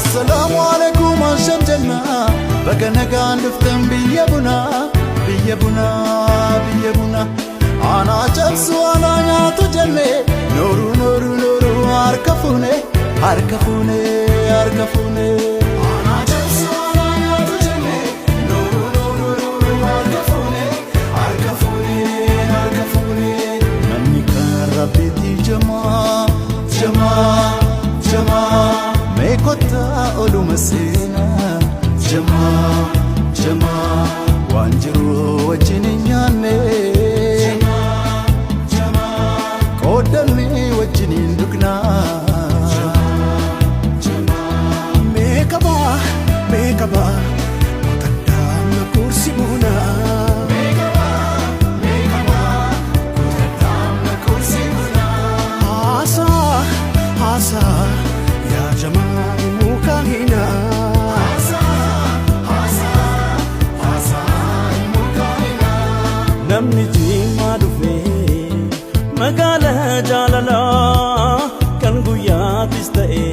Assalaamu alaikum asham jenna, baga nagaan dhuftan biyya bunaa, biyya bunaa, biyya bunaa. Aanaa cabsu aanaa nyaatu jenne, nooruu nooruu nooruu, harka fuune, harka fuune, harka fuune. Aanaa cabsu aanaa nyaatu jenne, nooruu nooruu nooruu, harka fuune, harka fuune, harka fuune. Manni kan Rabbiitti jamaa, jamaa, jamaa. Mee kottaa oluma seenaa, jamaa, jamaa. Waan jiru wajjin hin nyaanne, qooddannee wajjin hin dhugnaa. Meeqabaa meeqabaa kutadhaamna kursi bunaa. Haasaa haasaa yaa jamaa mukaan hinaa. Namni Jimmaa dhufee magaalaa jaalalaa kan guyyaatis ta'e